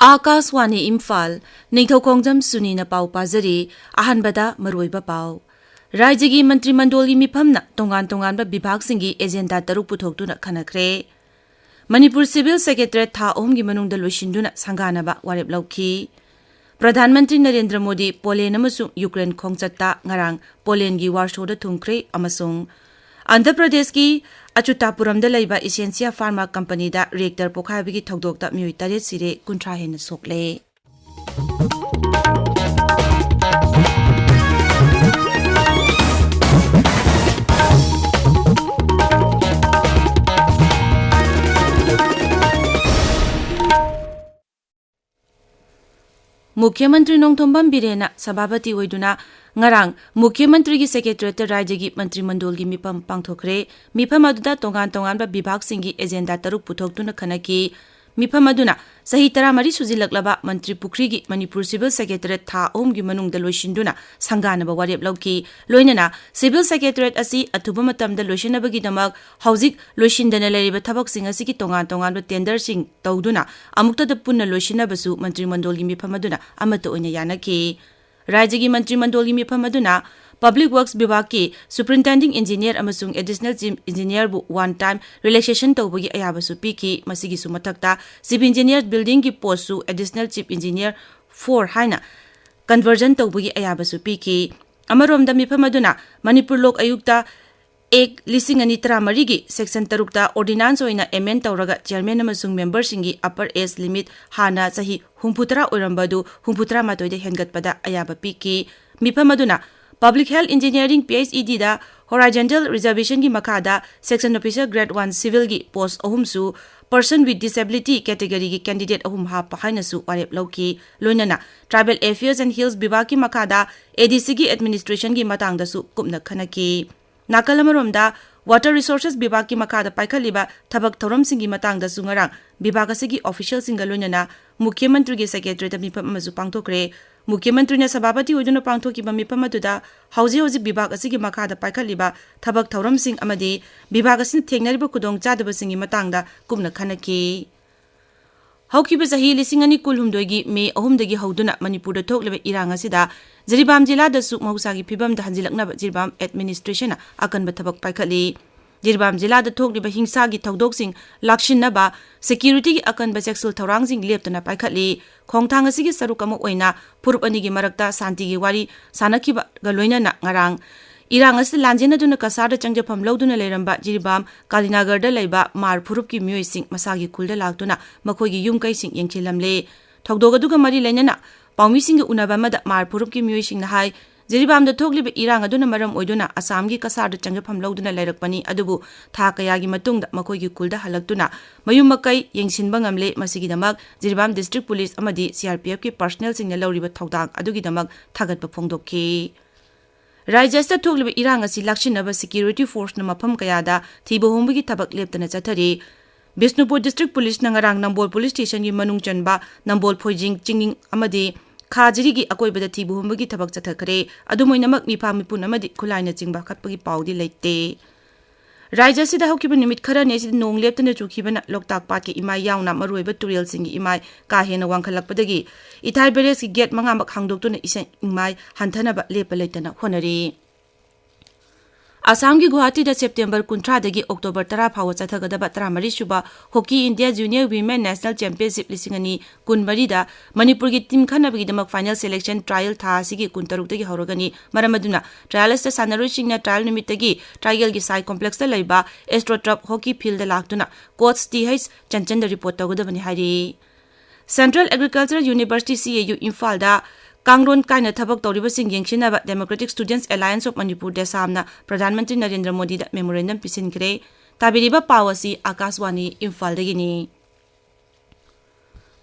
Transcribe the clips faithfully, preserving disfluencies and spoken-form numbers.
ꯑꯥꯀꯥꯁꯋꯥꯅꯤ ꯏꯝꯐꯥꯜ, ꯅꯤꯡꯊꯧꯈꯣꯡꯖꯝ ꯁꯨꯅꯤꯅ ꯄꯥꯎ ꯄꯥꯖꯔꯤ꯫ ꯑꯍꯥꯟꯕꯗ ꯃꯔꯨꯑꯣꯏꯕ ꯄꯥꯎ꯫ ꯔꯥꯖ꯭ꯌꯒꯤ ꯃꯟꯇ꯭ꯔꯤ ꯃꯟꯗꯣꯜꯒꯤ ꯃꯤꯐꯝꯅ ꯇꯣꯉꯥꯟ ꯇꯣꯉꯥꯟꯕ ꯕꯤꯚꯥꯒꯁꯤꯡꯒꯤ ꯑꯦꯖꯦꯟꯗꯥ ꯇꯔꯨꯛ ꯄꯨꯊꯣꯛꯇꯨꯅ ꯈꯟꯅꯈ꯭ꯔꯦ꯫ ꯃꯅꯤꯄꯨꯔ ꯁꯤꯚꯤꯜ ꯁꯦꯀ꯭ꯔꯦꯇꯔꯤꯌꯦꯠ ꯊꯥ ꯑꯍꯨꯝꯒꯤ ꯃꯅꯨꯡꯗ ꯂꯣꯏꯁꯤꯟꯗꯨꯅ ꯁꯪꯒꯥꯅꯕ ꯋꯥꯔꯦꯞ ꯂꯧꯈꯤ꯫ ꯄ꯭ꯔꯙꯥꯟ ꯃꯟꯇ꯭ꯔꯤ ꯅꯔꯦꯟꯗ꯭ꯔ ꯃꯣꯗꯤ ꯄꯣꯂꯦꯟ ꯑꯃꯁꯨꯡ ꯌꯨꯀ꯭ꯔꯦꯟ ꯈꯣꯡꯆꯠꯇ ꯉꯔꯥꯡ ꯄꯣꯂꯦꯟꯒꯤ ꯋꯥꯔꯁꯣꯗ ꯊꯨꯡꯈ꯭ꯔꯦ ꯑꯃꯁꯨꯡ ꯑꯟꯙ꯭ꯔ ꯄ꯭ꯔꯗꯦꯁꯀꯤ ꯑꯆꯨꯇꯥꯄꯨꯔꯝꯗ ꯂꯩꯕ ꯏꯁꯦꯟꯁꯤꯌꯥ ꯐꯥꯔꯃꯥ ꯀꯝꯄꯅꯤꯗ ꯔꯤꯑꯦꯛꯇꯔ ꯄꯣꯈꯥꯏꯕꯒꯤ ꯊꯧꯗꯣꯛꯇ ꯃꯤꯑꯣꯏ ꯇꯔꯦꯠ ꯁꯤꯔꯦ, ꯀꯨꯟꯊ꯭ꯔꯥ ꯍꯦꯟꯅ ꯁꯣꯛꯂꯦ꯫ ꯃꯨꯈ꯭ꯌ ꯃꯟꯇ꯭ꯔꯤ ꯅꯣꯡꯊꯣꯝꯕꯝ ꯕꯤꯔꯦꯟꯅ ꯁꯚꯥꯄꯇꯤ ꯑꯣꯏꯗꯨꯅ ꯉꯔꯥꯡ ꯃꯨꯈ꯭ꯌ ꯃꯟꯇ꯭ꯔꯤꯒꯤ ꯁꯦꯀ꯭ꯔꯦꯇꯔꯤꯌꯦꯠꯇ ꯔꯥꯖ꯭ꯌꯒꯤ ꯃꯟꯇ꯭ꯔꯤ ꯃꯟꯗꯣꯜꯒꯤ ꯃꯤꯐꯝ ꯄꯥꯡꯊꯣꯛꯈ꯭ꯔꯦ꯫ ꯃꯤꯐꯝ ꯑꯗꯨꯗ ꯇꯣꯉꯥꯟ ꯇꯣꯉꯥꯟꯕ ꯕꯤꯚꯥꯒꯁꯤꯡꯒꯤ ꯑꯦꯖꯦꯟꯗꯥ ꯇꯔꯨꯛ ꯄꯨꯊꯣꯛꯇꯨꯅ ꯈꯟꯅꯈꯤ꯫ ꯃꯤꯐꯝ ꯑꯗꯨꯅ ꯆꯍꯤ ꯇꯔꯥꯃꯔꯤ ꯁꯨꯖꯤꯜꯂꯛꯂꯕ ꯃꯟꯇ꯭ꯔꯤ ꯄꯨꯈ꯭ꯔꯤꯒꯤ ꯃꯅꯤꯄꯨꯔ ꯁꯤꯚꯤꯜ ꯁꯦꯀ꯭ꯔꯦꯇꯔꯤꯌꯦꯠ ꯊꯥ ꯑꯍꯨꯝꯒꯤ ꯃꯅꯨꯡꯗ ꯂꯣꯏꯁꯤꯟꯗꯨꯅ ꯁꯪꯒꯥꯅꯕ ꯋꯥꯔꯦꯞ ꯂꯧꯈꯤ꯫ ꯂꯣꯏꯅꯅ ꯁꯤꯚꯤꯜ ꯁꯦꯀ꯭ꯔꯦꯇꯔꯤꯌꯦꯠ ꯑꯁꯤ ꯑꯊꯨꯕ ꯃꯇꯝꯗ ꯂꯣꯏꯁꯤꯟꯅꯕꯒꯤꯗꯃꯛ ꯍꯧꯖꯤꯛ ꯂꯣꯏꯁꯤꯟꯗꯅ ꯂꯩꯔꯤꯕ ꯊꯕꯛꯁꯤꯡ ꯑꯁꯤꯒꯤ ꯇꯣꯉꯥꯟ ꯇꯣꯉꯥꯟꯕ ꯇꯦꯟꯗꯔꯁꯤꯡ ꯇꯧꯗꯨꯅ ꯑꯃꯨꯛꯇꯗ ꯄꯨꯟꯅ ꯂꯣꯏꯁꯤꯟꯅꯕꯁꯨ ꯃꯟꯇ꯭ꯔꯤ ꯃꯟꯗꯣꯜꯒꯤ ꯃꯤꯐꯝ ꯑꯗꯨꯅ ꯑꯃꯠꯇ ꯑꯣꯏꯅ ꯌꯥꯅꯈꯤ꯫ ꯔꯥꯖ꯭ꯌꯒꯤ ꯃꯟꯇ꯭ꯔꯤ ꯃꯟꯗꯣꯜꯒꯤ ꯃꯤꯐꯝ ꯑꯗꯨꯅ ꯄꯕ꯭ꯂꯤꯛ ꯋꯔꯛꯁ ꯕꯤꯚꯥꯒꯀꯤ ꯁꯨꯄꯔꯤꯟꯇꯦꯟꯗꯤꯡ ꯏꯟꯖꯤꯅꯤꯌꯔ ꯑꯃꯁꯨꯡ ꯑꯦꯗꯤꯁꯅꯦꯜ ꯆꯤꯐ ꯏꯟꯖꯤꯅꯤꯌꯔꯕꯨ ꯋꯥꯟ ꯇꯥꯏꯝ ꯔꯤꯂꯦꯛꯁꯦꯁꯟ ꯇꯧꯕꯒꯤ ꯑꯌꯥꯕꯁꯨ ꯄꯤꯈꯤ꯫ ꯃꯁꯤꯒꯤꯁꯨ ꯃꯊꯛꯇ ꯆꯤꯐ ꯏꯟꯖꯤꯅꯤꯌꯔ ꯕꯤꯜꯗꯤꯡꯒꯤ ꯄꯣꯁꯁꯨ ꯑꯦꯗꯤꯁꯅꯦꯜ ꯆꯤꯐ ꯏꯟꯖꯤꯅꯤꯌꯔ ꯐꯣꯔ ꯍꯥꯏꯅ ꯀꯟꯚꯔꯖꯟ ꯇꯧꯕꯒꯤ ꯑꯌꯥꯕꯁꯨ ꯄꯤꯈꯤ꯫ ꯑꯃꯔꯣꯝꯗ ꯃꯤꯐꯝ ꯑꯗꯨꯅ ꯃꯅꯤꯄꯨꯔ ꯂꯣꯛ ꯑꯥꯌꯨꯛꯇ ꯑꯦꯛ ꯂꯤꯁꯤꯡ ꯑꯅꯤ ꯇꯔꯥꯃꯔꯤꯒꯤ ꯁꯦꯛꯁꯟ ꯇꯔꯨꯛꯇ ꯑꯣꯔꯗꯤꯅꯥꯟꯁ ꯑꯣꯏꯅ ꯑꯦꯃꯦꯟ ꯇꯧꯔꯒ ꯆꯤꯌꯔꯃꯦꯟ ꯑꯃꯁꯨꯡ ꯃꯦꯝꯕꯔꯁꯤꯡꯒꯤ ꯑꯄꯔ ꯑꯦꯖ ꯂꯤꯃꯤꯠ ꯍꯥꯟꯅ ꯆꯍꯤ ꯍꯨꯝꯐꯨꯇꯔꯥ ꯑꯣꯏꯔꯝꯕ ꯑꯗꯨ ꯍꯨꯝꯐꯨꯇꯔꯥ ꯃꯥꯊꯣꯏꯗ ꯍꯦꯟꯒꯠꯄꯗ ꯑꯌꯥꯕ ꯄꯤꯈꯤ꯫ ꯃꯤꯐꯝ ꯑꯗꯨꯅ public health engineering P H E ꯗꯤꯗ ꯍꯣꯔꯥꯏꯖꯟꯇꯦꯜ ꯔꯤꯖꯔꯕꯦꯁꯟꯒꯤ ꯃꯈꯥꯗ ꯁꯦꯛꯁꯟ ꯑꯣꯐꯤꯁꯔ ꯒ꯭ꯔꯦꯗ ꯋꯥꯟ ꯁꯤꯚꯤꯜꯒꯤ ꯄꯣꯁ ꯑꯍꯨꯝꯁꯨ ꯄꯔꯁꯟ ꯋꯤꯠ ꯗꯤꯁꯦꯕꯤꯂꯤꯇꯤ ꯀꯦꯇꯦꯒꯣꯔꯤꯒꯤ ꯀꯦꯟꯗꯤꯗꯦꯠ ꯑꯍꯨꯝ ꯍꯥꯞꯄ ꯍꯥꯏꯅꯁꯨ ꯋꯥꯔꯦꯞ ꯂꯧꯈꯤ꯫ ꯂꯣꯏꯅꯅ ꯇ꯭ꯔꯥꯏꯕꯦꯜ ꯑꯦꯐꯤꯌꯔꯁ ꯑꯦꯟ ꯍꯤꯜꯁ ꯕꯤꯚꯥꯒꯀꯤ ꯃꯈꯥꯗ ꯑꯦ ꯗꯤ ꯁꯤꯒꯤ ꯑꯦꯗꯃꯤꯅꯤꯁꯇ꯭ꯔꯦꯁꯟꯒꯤ ꯃꯇꯥꯡꯗꯁꯨ ꯀꯨꯞꯅ ꯈꯟꯅꯈꯤ꯫ ꯅꯥꯀꯜ ꯑꯃꯔꯣꯝꯗ, ꯋꯥꯇꯔ ꯔꯤꯁꯣꯔꯁꯦꯁ ꯕꯤꯚꯥꯒꯀꯤ ꯃꯈꯥꯗ ꯄꯥꯏꯈꯠꯂꯤꯕ ꯊꯕꯛ ꯊꯧꯔꯝꯁꯤꯡꯒꯤ ꯃꯇꯥꯡꯗꯁꯨ ꯉꯔꯥꯡ ꯕꯤꯚꯥꯒ ꯑꯁꯤꯒꯤ ꯑꯣꯐꯤꯁꯤꯌꯦꯜꯁꯤꯡꯒ ꯂꯣꯏꯅꯅ ꯃꯨꯈ꯭ꯌ ꯃꯟꯇ꯭ꯔꯤꯒꯤ ꯁꯦꯀ꯭ꯔꯦꯇꯔꯤꯌꯦꯠꯇ ꯃꯤꯐꯝ ꯑꯃꯁꯨ ꯄꯥꯡꯊꯣꯛꯈ꯭ꯔꯦ꯫ ꯃꯨꯈ꯭ꯌ ꯃꯟꯇ꯭ꯔꯤꯅ ꯁꯚꯥꯄꯇꯤ ꯑꯣꯏꯗꯨꯅ ꯄꯥꯡꯊꯣꯛꯈꯤꯕ ꯃꯤꯐꯝ ꯑꯗꯨꯗ ꯍꯧꯖꯤꯛ ꯍꯧꯖꯤꯛ ꯕꯤꯚꯥꯒ ꯑꯁꯤꯒꯤ ꯃꯈꯥꯗ ꯄꯥꯏꯈꯠꯂꯤꯕ ꯊꯕꯛ ꯊꯧꯔꯝꯁꯤꯡ ꯑꯃꯗꯤ ꯕꯤꯚꯥꯒ ꯑꯁꯤꯅ ꯊꯦꯡꯅꯔꯤꯕ ꯈꯨꯗꯣꯡꯆꯥꯗꯕꯁꯤꯡꯒꯤ ꯃꯇꯥꯡꯗ ꯀꯨꯞꯅ ꯈꯟꯅꯈꯤ꯫ ꯍꯧꯈꯤꯕ ꯆꯍꯤ ꯂꯤꯁꯤꯡ ꯑꯅꯤ ꯀꯨꯟꯍꯨꯝꯗꯣꯏꯒꯤ ꯃꯦ ꯑꯍꯨꯝꯗꯒꯤ ꯍꯧꯗꯨꯅ ꯃꯅꯤꯄꯨꯔꯗ ꯊꯣꯛꯂꯤꯕ ꯏꯔꯥꯡ ꯑꯁꯤꯗ ꯖꯤꯔꯤꯕꯥꯝ ꯖꯤꯂꯥꯗꯁꯨ ꯃꯍꯧꯁꯥꯒꯤ ꯐꯤꯕꯝꯗ ꯍꯟꯖꯤꯜꯂꯛꯅꯕ ꯖꯤꯔꯤꯕꯥꯝ ꯑꯦꯗꯃꯤꯅꯤꯁꯇ꯭ꯔꯦꯁꯟꯅ ꯑꯀꯟꯕ ꯊꯕꯛ ꯄꯥꯏꯈꯠꯂꯤ꯫ ꯖꯤꯔꯤꯕꯥꯝ ꯖꯤꯂꯥꯗ ꯊꯣꯛꯂꯤꯕ ꯍꯤꯡꯁꯥꯒꯤ ꯊꯧꯗꯣꯛꯁꯤꯡ ꯂꯥꯛꯁꯤꯟꯅꯕ ꯁꯦꯀ꯭ꯌꯨꯔꯤꯇꯤꯒꯤ ꯑꯀꯟꯕ ꯆꯦꯛꯁꯤꯜ ꯊꯧꯔꯥꯡꯁꯤꯡ ꯂꯦꯞꯇꯅ ꯄꯥꯏꯈꯠꯂꯤ꯫ ꯈꯣꯡꯊꯥꯡ ꯑꯁꯤꯒꯤ ꯁꯔꯨꯛ ꯑꯃ ꯑꯣꯏꯅ ꯐꯨꯔꯨꯞ ꯑꯅꯤꯒꯤ ꯃꯔꯛꯇ ꯁꯥꯟꯇꯤꯒꯤ ꯋꯥꯔꯤ ꯁꯥꯟꯅꯈꯤꯕꯒ ꯂꯣꯏꯅꯅ ꯉꯔꯥꯡ ꯏꯔꯥꯡ ꯑꯁꯤꯗ ꯂꯥꯟꯖꯦꯟꯅꯗꯨꯅ ꯀꯁꯥꯔꯗ ꯆꯪꯖꯐꯝ ꯂꯧꯗꯨꯅ ꯂꯩꯔꯝꯕ ꯖꯤꯔꯤꯕꯥꯝ ꯀꯥꯂꯤꯅꯥꯒꯔꯗ ꯂꯩꯕ ꯃꯥꯔ ꯐꯨꯔꯨꯞꯀꯤ ꯃꯤꯑꯣꯏꯁꯤꯡ ꯃꯁꯥꯒꯤ ꯈꯨꯜꯗ ꯂꯥꯛꯇꯨꯅ ꯃꯈꯣꯏꯒꯤ ꯌꯨꯝ ꯀꯩꯁꯤꯡ ꯌꯦꯡꯁꯤꯜꯂꯝꯂꯦ꯫ ꯊꯧꯗꯣꯛ ꯑꯗꯨꯒ ꯃꯔꯤ ꯂꯩꯅꯅ ꯄꯥꯎꯃꯤꯁꯤꯡꯒ ꯎꯅꯕ ꯑꯃꯗ ꯃꯥꯔ ꯐꯨꯔꯨꯞꯀꯤ ꯃꯤꯑꯣꯏꯁꯤꯡꯅ ꯍꯥꯏ, ꯖꯤꯔꯤꯕꯥꯝꯗ ꯊꯣꯛꯂꯤꯕ ꯏꯔꯥꯡ ꯑꯗꯨꯅ ꯃꯔꯝ ꯑꯣꯏꯗꯨꯅ ꯑꯁꯥꯝꯒꯤ ꯀꯁꯥꯔꯗ ꯆꯪꯖꯐꯝ ꯂꯧꯗꯨꯅ ꯂꯩꯔꯛꯄꯅꯤ, ꯑꯗꯨꯕꯨ ꯊꯥ ꯀꯌꯥꯒꯤ ꯃꯇꯨꯡꯗ ꯃꯈꯣꯏꯒꯤ ꯈꯨꯜꯗ ꯍꯜꯂꯛꯇꯨꯅ ꯃꯌꯨꯝ ꯃꯀꯩ ꯌꯦꯡꯁꯤꯟꯕ ꯉꯝꯂꯦ꯫ ꯃꯁꯤꯒꯤꯗꯃꯛ ꯖꯤꯔꯤꯕꯥꯝ ꯗꯤꯁꯇ꯭ꯔꯤꯛ ꯄꯨꯂꯤꯁ ꯑꯃꯗꯤ ꯁꯤ ꯑꯥꯔ ꯄꯤ ꯑꯦꯐꯀꯤ ꯄꯔꯁꯅꯦꯜꯁꯤꯡꯅ ꯂꯧꯔꯤꯕ ꯊꯧꯗꯥꯡ ꯑꯗꯨꯒꯤꯗꯃꯛ ꯊꯥꯒꯠꯄ ꯐꯣꯡꯗꯣꯛꯈꯤ꯫ ꯔꯥꯖ꯭ꯌ ꯑꯁꯤꯗ ꯊꯣꯛꯂꯤꯕ ꯏꯔꯥꯡ ꯑꯁꯤ ꯂꯥꯛꯁꯤꯟꯅꯕ ꯁꯦꯀ꯭ꯌꯨꯔꯤꯇꯤ ꯐꯣꯔꯁꯅ ꯃꯐꯝ ꯀꯌꯥꯗ ꯊꯤꯕ ꯍꯨꯝꯕꯒꯤ ꯊꯕꯛ ꯂꯦꯞꯇꯅ ꯆꯠꯊꯔꯤ꯫ ꯕꯤꯁꯅꯨꯄꯨꯔ ꯗꯤꯁꯇ꯭ꯔꯤꯛ ꯄꯨꯂꯤꯁꯅ ꯉꯔꯥꯡ ꯅꯝꯕꯣꯜ ꯄꯨꯂꯤꯁ ꯁ꯭ꯇꯦꯁꯟꯒꯤ ꯃꯅꯨꯡ ꯆꯟꯕ ꯅꯝꯕꯣꯜ ꯐꯣꯏꯖꯤꯡ, ꯆꯤꯡꯅꯤꯡ ꯑꯃꯗꯤ ꯈꯥꯖꯤꯔꯤꯒꯤ ꯑꯀꯣꯏꯕꯗ ꯊꯤꯕ ꯍꯨꯝꯕꯒꯤ ꯊꯕꯛ ꯆꯠꯊꯈ꯭ꯔꯦ꯫ ꯑꯗꯨꯝ ꯑꯣꯏꯅꯃꯛ ꯃꯤꯐꯥ ꯃꯤꯄꯨꯟ ꯑꯃꯗꯤ ꯈꯨꯠꯂꯥꯏꯅꯆꯤꯡꯕ ꯍꯥꯠꯄꯒꯤ ꯄꯥꯎꯗꯤ ꯂꯩꯇꯦ꯫ ꯔꯥꯖ꯭ꯌ ꯑꯁꯤꯗ ꯍꯧꯈꯤꯕ ꯅꯨꯃꯤꯠ ꯈꯔꯅꯤ ꯑꯁꯤꯗ ꯅꯣꯡ ꯂꯦꯞꯇꯅ ꯆꯨꯈꯤꯕꯅ ꯂꯣꯛꯇꯥꯛ ꯄꯥꯠꯀꯤ ꯏꯃꯥꯏ ꯌꯥꯎꯅ ꯃꯔꯨꯑꯣꯏꯕ ꯇꯨꯔꯦꯜꯁꯤꯡꯒꯤ ꯏꯃꯥꯏ ꯀꯥ ꯍꯦꯟꯅ ꯋꯥꯡꯈꯠꯂꯛꯄꯗꯒꯤ ꯏꯊꯥꯏ ꯕꯦꯔꯦꯖꯀꯤ ꯒꯦꯠ ꯃꯉꯥꯃꯛ ꯍꯥꯡꯗꯣꯛꯇꯨꯅ ꯏꯁꯤꯡ ꯏꯃꯥꯏ ꯍꯟꯊꯅꯕ ꯂꯦꯞꯄ ꯂꯩꯇꯅ ꯍꯣꯠꯅꯔꯤ꯫ ꯑꯁꯥꯝꯒꯤ ꯒꯨꯋꯥꯍꯥꯇꯤꯗ ꯁꯦꯞꯇꯦꯝꯕꯔ ꯀꯨꯟꯊ꯭ꯔꯥꯗꯒꯤ ꯑꯣꯛꯇꯣꯕꯔ ꯇꯔꯥ ꯐꯥꯎꯕ ꯆꯠꯊꯒꯗꯕ ꯇꯔꯥꯃꯔꯤ ꯁꯨꯕ hockey India junior women national championship ꯂꯤꯁꯤꯡ ꯑꯅꯤ ꯀꯨꯟꯃꯔꯤꯗ ꯃꯅꯤꯄꯨꯔꯒꯤ ꯇꯤꯝ ꯈꯟꯅꯕꯒꯤꯗꯃꯛ ꯐꯥꯏꯅꯦꯜ ꯁꯦꯂꯦꯛꯁꯟ ꯇ꯭ꯔꯥꯏꯌꯦꯜ ꯊꯥ ꯑꯁꯤꯒꯤ ꯀꯨꯟꯇꯔꯨꯛꯇꯒꯤ ꯍꯧꯔꯒꯅꯤ꯫ ꯃꯔꯝ ꯑꯗꯨꯅ ꯇ꯭ꯔꯥꯏꯌꯦꯜꯁꯇ ꯁꯥꯟꯅꯔꯣꯏꯁꯤꯡꯅ ꯇ꯭ꯔꯥꯏꯌꯦꯜ ꯅꯨꯃꯤꯠꯇꯒꯤ ꯇ꯭ꯔꯥꯏꯌꯦꯜꯒꯤ ꯁꯥꯏ ꯀꯣꯝꯄ꯭ꯂꯦꯛꯁꯇ ꯂꯩꯕ ꯑꯦꯁꯇ꯭ꯔꯣꯇ꯭ꯔꯞ ꯍꯣꯀꯤ ꯐꯤꯜꯗ ꯂꯥꯛꯇꯨꯅ ꯀꯣꯆ ꯇꯤ ꯍꯩꯆ ꯆꯟꯆꯟꯗ ꯔꯤꯄꯣꯔꯠ ꯇꯧꯒꯗꯕꯅꯤ ꯍꯥꯏꯔꯤ꯫ ꯁꯦꯟꯇ꯭ꯔꯦꯜ ꯑꯦꯒ꯭ꯔꯤꯀꯜꯆꯔꯦꯜ ꯌꯨꯅꯤꯚꯔꯁꯤꯇꯤ, ꯁꯤ ꯑꯦ ꯌꯨ, ꯏꯝꯐꯥꯜꯗ ꯀꯥꯡꯂꯣꯟ ꯀꯥꯏꯅ ꯊꯕꯛ ꯇꯧꯔꯤꯕꯁꯤꯡ ꯌꯦꯡꯁꯤꯟꯅꯕ democratic ꯁ꯭ꯇꯨꯗꯦꯟꯠꯁ ꯑꯦꯂꯥꯌꯟꯁ of Manipur, ꯗꯦꯁꯥꯝꯅ Pradhan Mantri Narendra ꯃꯣꯗꯤꯗ memorandum ꯄꯤꯁꯤꯟꯈ꯭ꯔꯦ꯫ ꯇꯥꯕꯤꯔꯤꯕ ꯄꯥꯎ ꯑꯁꯤ ꯑꯥꯀꯥꯁꯋꯥꯅꯤ ꯏꯝꯐꯥꯜꯗꯒꯤꯅꯤ꯫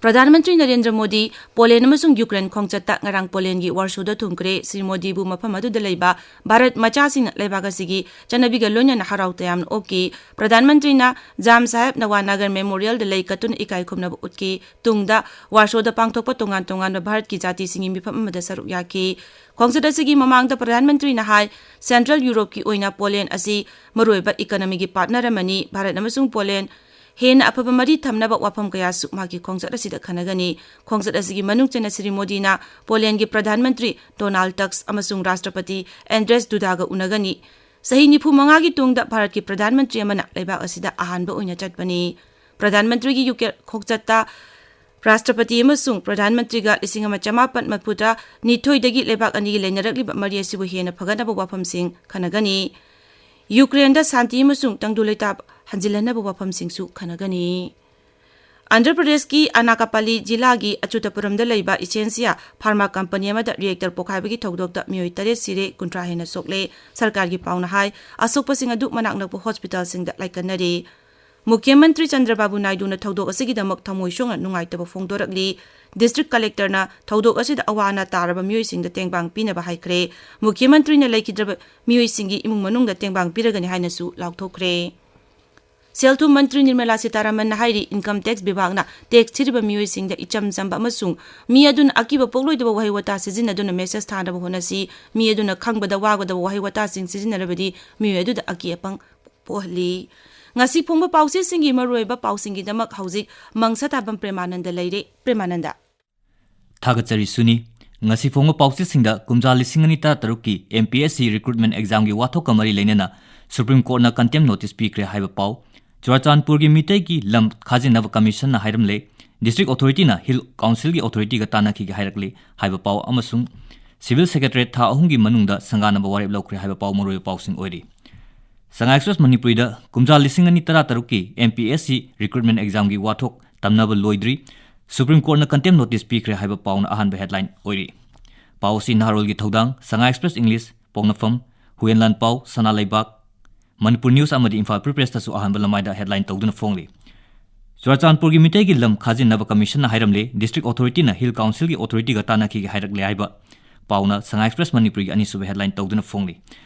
ꯄ꯭ꯔꯙꯥꯟ ꯃꯟꯇ꯭ꯔꯤ ꯅꯔꯦꯟꯗ꯭ꯔ ꯃꯣꯗꯤ ꯄꯣꯂꯦꯟ ꯑꯃꯁꯨꯡ ꯌꯨꯀ꯭ꯔꯦꯟ ꯈꯣꯡꯆꯠꯇ ꯉꯔꯥꯡ ꯄꯣꯂꯦꯟꯒꯤ ꯋꯥꯔꯁꯣꯗ ꯊꯨꯡꯈ꯭ꯔꯦ꯫ ꯁ꯭ꯔꯤ ꯃꯣꯗꯤꯕꯨ ꯃꯐꯝ ꯑꯗꯨꯗ ꯂꯩꯕ ꯚꯥꯔꯠ ꯃꯆꯥꯁꯤꯡꯅ ꯂꯩꯕꯥꯛ ꯑꯁꯤꯒꯤ ꯆꯠꯅꯕꯤꯒ ꯂꯣꯏꯅꯅ ꯍꯔꯥꯎ ꯇꯌꯥꯝꯅ ꯑꯣꯛꯈꯤ꯫ ꯄ꯭ꯔꯙꯥꯟ ꯃꯟꯇ꯭ꯔꯤꯅ ꯖꯥꯝ ꯁꯥꯍꯦꯕ ꯅꯋꯥꯅꯥꯒꯔ ꯃꯦꯃꯣꯔꯤꯌꯦꯜꯗ ꯂꯩ ꯀꯠꯇꯨꯅ ꯏꯀꯥꯏ ꯈꯨꯝꯅꯕ ꯎꯠꯈꯤ꯫ ꯇꯨꯡꯗ ꯋꯥꯔꯁꯣꯗ ꯄꯥꯡꯊꯣꯛꯄ ꯇꯣꯉꯥꯟ ꯇꯣꯉꯥꯟꯕ ꯚꯥꯔꯠꯀꯤ ꯖꯥꯇꯤꯁꯤꯡꯒꯤ ꯃꯤꯐꯝ ꯑꯃꯗ ꯁꯔꯨꯛ ꯌꯥꯈꯤ꯫ ꯈꯣꯡꯆꯠ ꯑꯁꯤꯒꯤ ꯃꯃꯥꯡꯗ ꯄ꯭ꯔꯙꯥꯟ ꯃꯟꯇ꯭ꯔꯤꯅ ꯍꯥꯏ, ꯁꯦꯟꯇ꯭ꯔꯦꯜ ꯌꯨꯔꯣꯞꯀꯤ ꯑꯣꯏꯅ ꯄꯣꯂꯦꯟ ꯑꯁꯤ ꯃꯔꯨꯑꯣꯏꯕ ꯏꯀꯣꯅꯣꯃꯤꯒꯤ ꯄꯥꯔꯠꯅꯔ ꯑꯃꯅꯤ꯫ ꯚꯥꯔꯠ ꯑꯃꯁꯨꯡ ꯄꯣꯂꯦꯟ ꯍꯦꯟꯅ ꯑꯐꯕ ꯃꯔꯤ ꯊꯝꯅꯕ ꯋꯥꯐꯝ ꯀꯌꯥꯁꯨ ꯃꯍꯥꯛꯀꯤ ꯈꯣꯡꯆꯠ ꯑꯁꯤꯗ ꯈꯟꯅꯒꯅꯤ꯫ ꯈꯣꯡꯆꯠ ꯑꯁꯤꯒꯤ ꯃꯅꯨꯡ ꯆꯟꯅ ꯁ꯭ꯔꯤ ꯃꯣꯗꯤꯅ ꯄꯣꯂꯦꯟꯒꯤ ꯄ꯭ꯔꯙꯥꯟ ꯃꯟꯇ꯭ꯔꯤ ꯗꯣꯅꯥꯜꯗ ꯇꯛꯁ ꯑꯃꯁꯨꯡ ꯔꯥꯁꯇ꯭ꯔꯄꯇꯤ ꯑꯦꯟꯗ꯭ꯔꯦꯁ ꯗꯨꯗꯥꯒ ꯎꯅꯒꯅꯤ꯫ ꯆꯍꯤ ꯅꯤꯐꯨ ꯃꯉꯥꯒꯤ ꯇꯨꯡꯗ ꯚꯥꯔꯠꯀꯤ ꯄ꯭ꯔꯙꯥꯟ ꯃꯟꯇ꯭ꯔꯤ ꯑꯃꯅ ꯂꯩꯕꯥꯛ ꯑꯁꯤꯗ ꯑꯍꯥꯟꯕ ꯑꯣꯏꯅ ꯆꯠꯄꯅꯤ꯫ ꯄ꯭ꯔꯙꯥꯟ ꯃꯟꯇ꯭ꯔꯤꯒꯤ ꯌꯨꯀꯦ ꯈꯣꯡꯆꯠꯇ ꯔꯥꯁꯇ꯭ꯔꯄꯇꯤ ꯑꯃꯁꯨꯡ ꯄ꯭ꯔꯙꯥꯟ ꯃꯟꯇ꯭ꯔꯤꯒ ꯂꯤꯁꯤꯡ ꯑꯃ ꯆꯃꯥꯄꯟ ꯃꯔꯤꯐꯨ ꯇꯔꯥ ꯅꯤꯊꯣꯏꯗꯒꯤ ꯂꯩꯕꯥꯛ ꯑꯅꯤꯒꯤ ꯂꯩꯅꯔꯛꯂꯤꯕ ꯃꯔꯤ ꯑꯁꯤꯕꯨ ꯍꯦꯟꯅ ꯐꯒꯠꯅꯕ ꯋꯥꯐꯝꯁꯤꯡ ꯈꯟꯅꯒꯅꯤ꯫ ꯌꯨꯀ꯭ꯔꯦꯟꯗ ꯁꯥꯟꯇꯤ ꯑꯃꯁꯨꯡ ꯇꯪꯗꯨ ꯂꯩꯇꯥꯕ ꯍꯟꯖꯤꯜꯍꯟꯅꯕ ꯋꯥꯐꯝꯁꯤꯡꯁꯨ ꯈꯟꯅꯒꯅꯤ꯫ ꯑꯟꯙ꯭ꯔ ꯄ꯭ꯔꯗꯦꯁꯀꯤ ꯑꯅꯥꯀꯥꯄꯜꯂꯤ ꯖꯤꯂꯥꯒꯤ ꯑꯆꯨꯇꯄꯨꯔꯝꯗ ꯂꯩꯕ ꯏꯁꯦꯟꯁꯤꯌꯥ ꯐꯥꯔꯃꯥ ꯀꯝꯄꯅꯤ ꯑꯃꯗ ꯔꯤꯑꯦꯛꯇꯔ ꯄꯣꯈꯥꯏꯕꯒꯤ ꯊꯧꯗꯣꯛꯇ ꯃꯤꯑꯣꯏ ꯇꯔꯦꯠ ꯁꯤꯔꯦ, ꯀꯨꯟꯊ꯭ꯔꯥ ꯍꯦꯟꯅ ꯁꯣꯛꯂꯦ꯫ ꯁꯔꯀꯥꯔꯒꯤ ꯄꯥꯎꯅ ꯍꯥꯏ, ꯑꯁꯣꯛꯄꯁꯤꯡ ꯑꯗꯨ ꯃꯅꯥꯛ ꯅꯛꯄ ꯍꯣꯁꯄꯤꯇꯥꯜꯁꯤꯡꯗ ꯂꯥꯏꯀꯠꯅꯔꯤ꯫ ꯃꯨꯈ꯭ꯌ ꯃꯟꯇ꯭ꯔꯤ ꯆꯟꯗ꯭ꯔꯕꯥꯕꯨ ꯅꯥꯏꯗꯨꯅ ꯊꯧꯗꯣꯛ ꯑꯁꯤꯒꯤꯗꯃꯛ ꯊꯃꯣꯏ ꯁꯣꯛꯅ ꯅꯨꯡꯉꯥꯏꯇꯕ ꯐꯣꯡꯗꯣꯔꯛꯂꯤ꯫ ꯗꯤꯁꯇ꯭ꯔꯤꯛ ꯀꯂꯦꯛꯇꯔꯅ ꯊꯧꯗꯣꯛ ꯑꯁꯤꯗ ꯑꯋꯥ ꯑꯅꯥ ꯇꯥꯔꯕ ꯃꯤꯑꯣꯏꯁꯤꯡꯗ ꯇꯦꯡꯕꯥꯡ ꯄꯤꯅꯕ ꯍꯥꯏꯈ꯭ꯔꯦ꯫ ꯃꯨꯈ꯭ꯌ ꯃꯟꯇ꯭ꯔꯤꯅ ꯂꯩꯈꯤꯗ꯭ꯔꯕ ꯃꯤꯑꯣꯏꯁꯤꯡꯒꯤ ꯏꯃꯨꯡ ꯃꯅꯨꯡꯗ ꯇꯦꯡꯕꯥꯡ ꯄꯤꯔꯒꯅꯤ ꯍꯥꯏꯅꯁꯨ ꯂꯥꯎꯊꯣꯛꯈ꯭ꯔꯦ꯫ ꯁꯦꯜ ꯊꯨꯝ ꯃꯟꯇ꯭ꯔꯤ ꯅꯤꯔꯃꯂꯥ ꯁꯤꯇꯥꯔꯥꯃꯟꯅ ꯍꯥꯏꯔꯤ, ꯏꯟꯀꯝ ꯇꯦꯛꯁ ꯕꯤꯚꯥꯒꯅ ꯇꯦꯛꯁ ꯊꯤꯔꯤꯕ ꯃꯤꯑꯣꯏꯁꯤꯡꯗ ꯏꯆꯝ ꯆꯝꯕ ꯑꯃꯁꯨꯡ ꯃꯤ ꯑꯗꯨꯅ ꯑꯀꯤꯕ ꯄꯣꯛꯂꯣꯏꯗꯕ ꯋꯥꯍꯩ ꯋꯥꯇꯥ ꯁꯤꯖꯤꯟꯅꯗꯨꯅ ꯃꯦꯁꯦꯖ ꯊꯥꯅꯕ ꯍꯣꯠꯅꯁꯤ꯫ ꯃꯤ ꯑꯗꯨꯅ ꯈꯪꯕꯗ ꯋꯥꯒꯗꯕ ꯋꯥꯍꯩ ꯋꯥꯇꯥꯁꯤꯡ ꯁꯤꯖꯤꯟꯅꯔꯕꯗꯤ ꯃꯤꯑꯣꯏ ꯑꯗꯨꯗ ꯑꯀꯤ ꯑꯄꯪ ꯄꯣꯛꯍꯜꯂꯤ꯫ ꯉꯁꯤ ꯐꯣꯡꯕ ꯄꯥꯎꯆꯦꯁꯤꯡꯒꯤ ꯃꯔꯨꯑꯣꯏꯕ ꯄꯥꯎꯁꯤꯡꯒꯤꯗꯃꯛ ꯍꯧꯖꯤꯛ ꯃꯪꯁꯥ ꯇꯥꯕꯝ ꯄ꯭ꯔꯦꯃꯥꯅꯟꯗ ꯂꯩꯔꯦ꯫ ꯄ꯭ꯔꯦꯃꯥꯅꯟꯗ꯫ ꯊꯥꯒꯠꯆꯔꯤ ꯁꯨꯅꯤ꯫ ꯉꯁꯤ ꯐꯣꯡꯕ ꯄꯥꯎꯆꯦꯁꯤꯡꯗ ꯀꯨꯝꯖꯥ ꯂꯤꯁꯤꯡ ꯑꯅꯤ ꯇꯔꯥꯇꯔꯨꯛꯀꯤ M P S C recruitment examꯒꯤ ꯋꯥꯊꯣꯛꯀ ꯃꯔꯤ ꯂꯩꯅꯅ Supreme Courtꯅ contempt notice ꯄꯤꯈ꯭ꯔꯦ ꯍꯥꯏꯕ ꯄꯥꯎ, ꯆꯨꯔꯥꯆꯥꯟꯄꯨꯔꯒꯤ ꯃꯤꯇꯩꯒꯤ ꯂꯝ ꯈꯥꯖꯤꯟꯅꯕ commissionꯅ ꯍꯥꯏꯔꯝꯂꯦ, District Authorityꯅ Hill Councilꯒꯤ authorityꯒ ꯇꯥꯟꯅꯈꯤꯒꯦ ꯍꯥꯏꯔꯛꯂꯦ ꯍꯥꯏꯕ ꯄꯥꯎ ꯑꯃꯁꯨꯡ Civil Secretariat ꯊꯥ ꯑꯍꯨꯝꯒꯤ ꯃꯅꯨꯡꯗ ꯁꯪꯒꯥꯅꯕ ꯋꯥꯔꯦꯞ ꯂꯧꯈ꯭ꯔꯦ ꯍꯥꯏꯕ ꯄꯥꯎ ꯃꯔꯨꯑꯣꯏꯕ ꯄꯥꯎꯁꯤꯡ ꯑꯣꯏꯔꯤ꯫ ꯁꯉꯥꯏ Express ꯃꯅꯤꯄꯨꯔꯤꯗ ꯀꯨꯝꯖꯥ ꯂꯤꯁꯤꯡ ꯑꯅꯤ ꯇꯔꯥꯇꯔꯨꯛꯀꯤ M P S C recruitment examꯒꯤ ꯋꯥꯊꯣꯛ ꯇꯝꯅꯕ ꯂꯣꯏꯗ꯭ꯔꯤ, Supreme Courtꯅ contempt notice ꯄꯤꯈ꯭ꯔꯦ ꯍꯥꯏꯕ ꯄꯥꯎꯅ ꯑꯍꯥꯟꯕ headline ꯑꯣꯏꯔꯤ꯫ ꯄꯥꯎ ꯑꯁꯤ ꯅꯍꯥꯔꯣꯜꯒꯤ ꯊꯧꯗꯥꯡ, ꯁꯉꯥꯏ Express English, ꯄꯣꯛꯅꯐꯝ, ꯍꯨꯌꯦꯟꯂꯥꯟ ꯄꯥꯎ, ꯁꯅꯥ ꯂꯩꯕꯥꯛ, ꯃꯅꯤꯄꯨꯔ News ꯑꯃꯗꯤ ꯏꯝꯐꯥꯜ Free Pressꯇꯁꯨ ꯑꯍꯥꯟꯕ ꯂꯃꯥꯏꯗ headline ꯇꯧꯗꯨꯅ ꯐꯣꯡꯂꯤ꯫ ꯆꯨꯔꯥꯆꯥꯟꯄꯨꯔꯒꯤ ꯃꯤꯇꯩꯒꯤ ꯂꯝ ꯈꯥꯖꯤꯟꯅꯕ commissionꯅ ꯍꯥꯏꯔꯝꯂꯦ, District Authorityꯅ Hill Councilꯒꯤ authorityꯒ ꯇꯥꯟꯅꯈꯤꯒꯦ ꯍꯥꯏꯔꯛꯂꯦ ꯍꯥꯏꯕ ꯄꯥꯎꯅ ꯁꯉꯥꯏ Express ꯃꯅꯤꯄꯨꯔꯤꯒꯤ ꯑꯅꯤꯁꯨꯕ headline ꯇꯧꯗꯨꯅ ꯐꯣꯡꯂꯤ꯫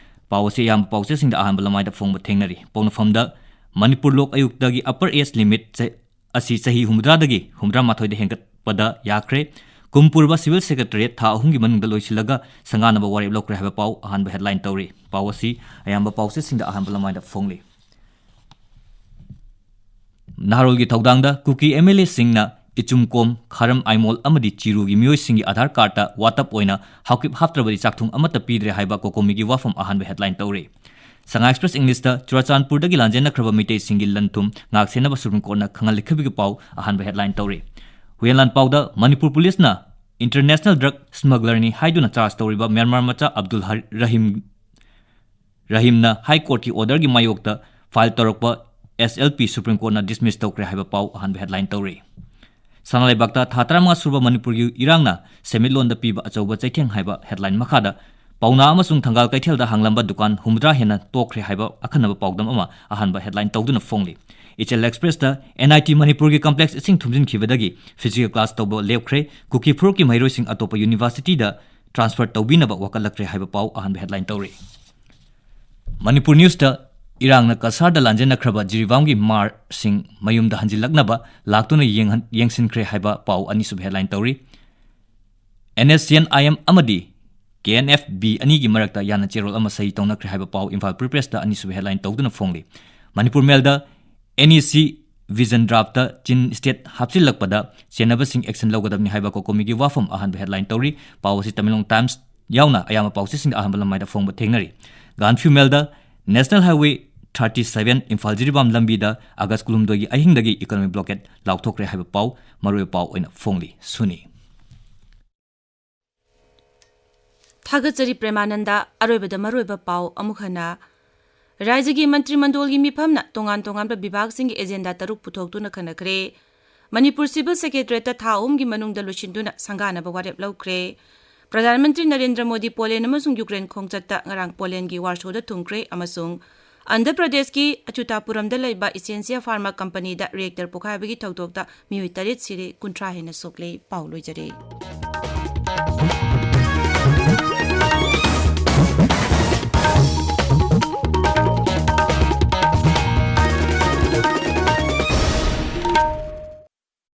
ꯄꯥꯎ ꯑꯁꯤ ꯑꯌꯥꯝꯕ ꯄꯥꯎꯆꯦꯁꯤꯡꯗ ꯑꯍꯥꯟꯕ ꯂꯃꯥꯏꯗ ꯐꯣꯡꯕ ꯊꯦꯡꯅꯔꯤ꯫ ꯄꯣꯛꯅꯐꯝꯗ ꯃꯅꯤꯄꯨꯔ ꯂꯣꯛ ꯑꯌꯨꯛꯇꯒꯤ upper age limit ꯆ-, ꯑꯁꯤ ꯆꯍꯤ ꯍꯨꯝꯐꯨꯇꯔꯥꯗꯒꯤ ꯍꯨꯝꯐꯨꯇꯔꯥꯃꯥꯊꯣꯏꯗ ꯍꯦꯟꯒꯠꯄꯗ ꯌꯥꯈ꯭ꯔꯦ꯫ ꯀꯨꯝ ꯄꯨꯔꯕ Civil Secretariat ꯊꯥ ꯑꯍꯨꯝꯒꯤ ꯃꯅꯨꯡꯗ ꯂꯣꯏꯁꯤꯜꯂꯒ ꯁꯪꯒꯥꯅꯕ ꯋꯥꯔꯦꯞ ꯂꯧꯈ꯭ꯔꯦ ꯍꯥꯏꯕ ꯄꯥꯎ ꯑꯍꯥꯟꯕ headline ꯇꯧꯔꯤ꯫ ꯄꯥꯎ ꯑꯁꯤ ꯑꯌꯥꯝꯕ ꯄꯥꯎꯆꯦꯁꯤꯡꯗ ꯑꯍꯥꯟꯕ ꯂꯃꯥꯏꯗ ꯐꯣꯡꯂꯤ꯫ ꯅꯍꯥꯔꯣꯜꯒꯤ ꯊꯧꯗꯥꯡꯗ ꯀꯨꯀꯤ ꯑꯦꯝ ꯑꯦꯜ ꯑꯦꯁꯤꯡꯅ ꯏꯆꯨꯝꯀꯣꯝ, ꯈꯥꯔꯝ ꯑꯥꯏꯃꯣꯜ ꯑꯃꯗꯤ ꯆꯤꯔꯨꯒꯤ ꯃꯤꯑꯣꯏꯁꯤꯡꯒꯤ ꯑꯥꯙꯥꯔ ꯀꯥꯔꯗꯇ ꯋꯥꯇꯞ ꯑꯣꯏꯅ ꯍꯥꯎꯀꯤꯞ ꯍꯥꯞꯇ꯭ꯔꯕꯗꯤ ꯆꯥꯛꯊꯨꯡ ꯑꯃꯠꯇ ꯄꯤꯗ꯭ꯔꯦ ꯍꯥꯏꯕ ꯀꯣꯀꯣꯃꯤꯒꯤ ꯋꯥꯐꯝ ꯑꯍꯥꯟꯕ ꯍꯦꯗꯂꯥꯏꯟ ꯇꯧꯔꯤ꯫ ꯁꯉꯥꯏ ꯑꯦꯛꯁꯄ꯭ꯔꯦꯁ ꯏꯪꯂꯤꯁꯇ ꯆꯨꯔꯥꯆꯥꯟꯄꯨꯔꯗꯒꯤ ꯂꯥꯟꯖꯦꯟꯅꯈ꯭ꯔꯕ ꯃꯤꯇꯩꯁꯤꯡꯒꯤ ꯂꯟ ꯊꯨꯝ ꯉꯥꯛ ꯁꯦꯟꯅꯕ ꯁꯨꯄ꯭ꯔꯤꯝ ꯀꯣꯔꯠꯅ ꯈꯪꯍꯜꯂꯛꯈꯤꯕꯒꯤ ꯄꯥꯎ ꯑꯍꯥꯟꯕ ꯍꯦꯗꯂꯥꯏꯟ ꯇꯧꯔꯤ꯫ ꯍꯨꯏꯌꯦꯟ ꯂꯥꯟ ꯄꯥꯎꯗ ꯃꯅꯤꯄꯨꯔ ꯄꯨꯂꯤꯁꯅ ꯏꯟꯇꯔꯅꯦꯁꯅꯦꯜ ꯗ꯭ꯔꯒ ꯁ꯭ꯃꯒꯂꯔꯅꯤ ꯍꯥꯏꯗꯨꯅ ꯆꯥꯔꯖ ꯇꯧꯔꯤꯕ ꯃ꯭ꯌꯥꯟꯃꯥꯔ ꯃꯆꯥ ꯑꯕꯗꯨꯜ ꯍꯔ-, ꯔꯍꯤꯝ ꯔꯍꯤꯝꯅ ꯍꯥꯏ ꯀꯣꯔꯠꯀꯤ ꯑꯣꯔꯗꯔꯒꯤ ꯃꯥꯌꯣꯛꯇ ꯐꯥꯏꯜ ꯇꯧꯔꯛꯄ ꯑꯦꯁ ꯑꯦꯜ ꯄꯤ ꯁꯨꯄ꯭ꯔꯤꯝ ꯀꯣꯔꯠꯅ ꯗꯤꯁꯃꯤꯁ ꯇꯧꯈ꯭ꯔꯦ ꯍꯥꯏꯕ ꯄꯥꯎ ꯑꯍꯥꯟꯕ ꯍꯦꯗꯂꯥꯏꯟ ꯇꯧꯔꯤ꯫ ꯁꯅꯥ ꯂꯩꯕꯥꯛꯇ ꯊꯥ ꯇꯔꯥꯃꯉꯥ ꯁꯨꯔꯕ ꯃꯅꯤꯄꯨꯔꯒꯤ ꯏꯔꯥꯡꯅ ꯁꯦꯟꯃꯤꯠꯂꯣꯟꯗ ꯄꯤꯕ ꯑꯆꯧꯕ ꯆꯩꯊꯦꯡ ꯍꯥꯏꯕ ꯍꯦꯗꯂꯥꯏꯟ ꯃꯈꯥꯗ ꯄꯥꯎꯅꯥ ꯑꯃꯁꯨꯡ ꯊꯪꯒꯥꯜ ꯀꯩꯊꯦꯜꯗ ꯍꯥꯡꯂꯝꯕ ꯗꯨꯀꯥꯟ ꯍꯨꯝꯐꯨꯇꯔꯥ ꯍꯦꯟꯅ ꯇꯣꯛꯈ꯭ꯔꯦ ꯍꯥꯏꯕ ꯑꯈꯟꯅꯕ ꯄꯥꯎꯗꯝ ꯑꯃ ꯑꯍꯥꯟꯕ ꯍꯦꯗꯂꯥꯏꯟ ꯇꯧꯗꯨꯅ ꯐꯣꯡꯂꯤ꯫ ꯏꯆꯦꯜ ꯑꯦꯛꯁꯄ꯭ꯔꯦꯁꯇ ꯑꯦꯟ ꯑꯥꯏ ꯇꯤ ꯃꯅꯤꯄꯨꯔꯒꯤ ꯀꯝꯄ꯭ꯂꯦꯛꯁ ꯏꯁꯤꯡ ꯊꯨꯝꯖꯤꯟꯈꯤꯕꯗꯒꯤ ꯐꯤꯖꯤꯀꯦꯜ ꯀ꯭ꯂꯥꯁ ꯇꯧꯕ ꯂꯦꯞꯈ꯭ꯔꯦ, ꯀꯨꯀꯤ ꯐꯨꯔꯨꯞꯀꯤ ꯃꯍꯩꯔꯣꯏꯁꯤꯡ ꯑꯇꯣꯞꯄ ꯌꯨꯅꯤꯚꯔꯁꯤꯇꯤꯗ ꯇ꯭ꯔꯥꯟꯁꯐꯔ ꯇꯧꯕꯤꯅꯕ ꯋꯥꯀꯠꯂꯛꯈ꯭ꯔꯦ ꯍꯥꯏꯕ ꯄꯥꯎ ꯑꯍꯥꯟꯕ ꯍꯦꯗꯂꯥꯏꯟ ꯇꯧꯔꯤ꯫ ꯃꯅꯤꯄꯨꯔ ꯅ꯭ꯌꯨꯁꯇ ꯏꯔꯥꯡꯅ ꯀꯁꯥꯔꯗ ꯂꯥꯟꯖꯦꯟꯅꯈ꯭ꯔꯕ ꯖꯤꯔꯤꯕꯥꯝꯒꯤ ꯃꯥꯔꯁꯤꯡ ꯃꯌꯨꯝꯗ ꯍꯟꯖꯤꯜꯂꯛꯅꯕ ꯂꯥꯛꯇꯨꯅ ꯌꯦꯡꯍꯟ-, ꯌꯦꯡꯁꯤꯟꯈ꯭ꯔꯦ ꯍꯥꯏꯕ ꯄꯥꯎ ꯑꯅꯤꯁꯨꯕ ꯍꯦꯗꯂꯥꯏꯟ ꯇꯧꯔꯤ꯫ And S C and I M ꯑꯃꯗꯤ ꯀꯦ ꯑꯦꯟ ꯑꯦꯐ ꯕꯤ ꯑꯅꯤꯒꯤ ꯃꯔꯛꯇ ꯌꯥꯅ ꯆꯦꯔꯣꯜ ꯑꯃ ꯁꯍꯤ ꯇꯧꯅꯈ꯭ꯔꯦ ꯍꯥꯏꯕ ꯄꯥꯎ ꯏꯝꯐꯥꯜ ꯐ꯭ꯔꯤ ꯄ꯭ꯔꯦꯁꯇ ꯑꯅꯤꯁꯨꯕ ꯍꯦꯗꯂꯥꯏꯟ ꯇꯧꯗꯨꯅ ꯐꯣꯡꯂꯤ꯫ ꯃꯅꯤꯄꯨꯔ ꯃꯦꯜꯗ ꯑꯦꯟ ꯏ ꯁꯤ ꯚꯤꯖꯟ ꯗ꯭ꯔꯥꯐꯇ ꯆꯤꯟ ꯁ꯭ꯇꯦꯠ ꯍꯥꯞꯆꯤꯜꯂꯛꯄꯗ ꯆꯦꯟꯅꯕꯁꯤꯡ ꯑꯦꯛꯁꯟ ꯂꯧꯒꯗꯕꯅꯤ ꯍꯥꯏꯕ ꯀꯣꯀꯣꯃꯤꯒꯤ ꯋꯥꯐꯝ ꯑꯍꯥꯟꯕ ꯍꯦꯗꯂꯥꯏꯟ ꯇꯧꯔꯤ꯫ ꯄꯥꯎ ꯑꯁꯤ ꯇꯃꯦꯡꯂꯣꯡ ꯇꯥꯏꯝꯁ ꯌꯥꯎꯅ ꯑꯌꯥꯝꯕ ꯄꯥꯎꯆꯦꯁꯤꯡꯗ ꯑꯍꯥꯟꯕ ꯂꯃꯥꯏꯗ ꯐꯣꯡꯕ ꯊꯦꯡꯅꯔꯤ꯫ ꯒꯥꯟꯐ꯭ꯌꯨ ꯃꯦꯜꯗ national highway thirty seven Imphal Jiribam ꯂꯝꯕꯤꯗ ꯑꯥꯒꯁ ꯀꯨꯟꯍꯨꯝꯗꯣꯏꯒꯤ ꯑꯍꯤꯡꯗꯒꯤ ꯏꯀꯣꯅꯣꯃꯤꯛ ꯕ꯭ꯂꯣꯀꯦꯠ ꯂꯥꯎꯊꯣꯛꯈ꯭ꯔꯦ ꯍꯥꯏꯕ ꯄꯥꯎ ꯃꯔꯨꯑꯣꯏꯕ ꯄꯥꯎ ꯑꯣꯏꯅ ꯐꯣꯡꯂꯤ꯫ ꯁꯨꯅꯤ꯫ ꯊꯥꯒꯠꯆꯔꯤ ꯄ꯭ꯔꯦꯃꯥꯅꯟꯗ꯫ ꯑꯔꯣꯏꯕꯗ ꯃꯔꯨꯑꯣꯏꯕ ꯄꯥꯎ ꯑꯃꯨꯛ ꯍꯟꯅ꯫ ꯔꯥꯖ꯭ꯌꯒꯤ ꯃꯟꯇ꯭ꯔꯤ ꯃꯟꯗꯣꯜꯒꯤ ꯃꯤꯐꯝꯅ ꯇꯣꯉꯥꯟ ꯇꯣꯉꯥꯟꯕ ꯕꯤꯚꯥꯒꯁꯤꯡꯒꯤ ꯑꯦꯖꯦꯟꯗꯥ ꯇꯔꯨꯛ ꯄꯨꯊꯣꯛꯇꯨꯅ ꯈꯟꯅꯈ꯭ꯔꯦ꯫ ꯃꯅꯤꯄꯨꯔ ꯁꯤꯚꯤꯜ ꯁꯦꯀ꯭ꯔꯦꯇꯔꯤꯌꯦꯠꯇ ꯊꯥ ꯑꯍꯨꯝꯒꯤ ꯃꯅꯨꯡꯗ ꯂꯣꯏꯁꯤꯟꯗꯨꯅ ꯁꯪꯒꯥꯅꯕ ꯋꯥꯔꯦꯞ ꯂꯧꯈ꯭ꯔꯦ꯫ ꯄ꯭ꯔꯙꯥꯟ ꯃꯟꯇ꯭ꯔꯤ ꯅꯔꯦꯟꯗ꯭ꯔ ꯃꯣꯗꯤ ꯄꯣꯂꯦꯟ ꯑꯃꯁꯨꯡ ꯌꯨꯀ꯭ꯔꯦꯟ ꯈꯣꯡꯆꯠꯇ ꯉꯔꯥꯡ ꯄꯣꯂꯦꯟꯒꯤ ꯋꯥꯔꯁꯣꯗ ꯊꯨꯡꯈ꯭ꯔꯦ ꯑꯃꯁꯨꯡ ꯑꯟꯙ꯭ꯔ ꯄ꯭ꯔꯗꯦꯁꯀꯤ ꯑꯆꯨꯇꯥꯄꯨꯔꯝꯗ ꯂꯩꯕ ꯏꯁꯦꯟꯁꯤꯌꯥ ꯐꯥꯔꯃꯥ ꯀꯝꯄꯅꯤꯗ ꯔꯤꯑꯦꯛꯇꯔ ꯄꯣꯈꯥꯏꯕꯒꯤ ꯊꯧꯗꯣꯛꯇ ꯃꯤꯑꯣꯏ ꯇꯔꯦꯠ ꯁꯤꯔꯦ, ꯀꯨꯟꯊ꯭ꯔꯥ ꯍꯦꯟꯅ ꯁꯣꯛꯂꯦ꯫ ꯄꯥꯎ ꯂꯣꯏꯖꯔꯦ꯫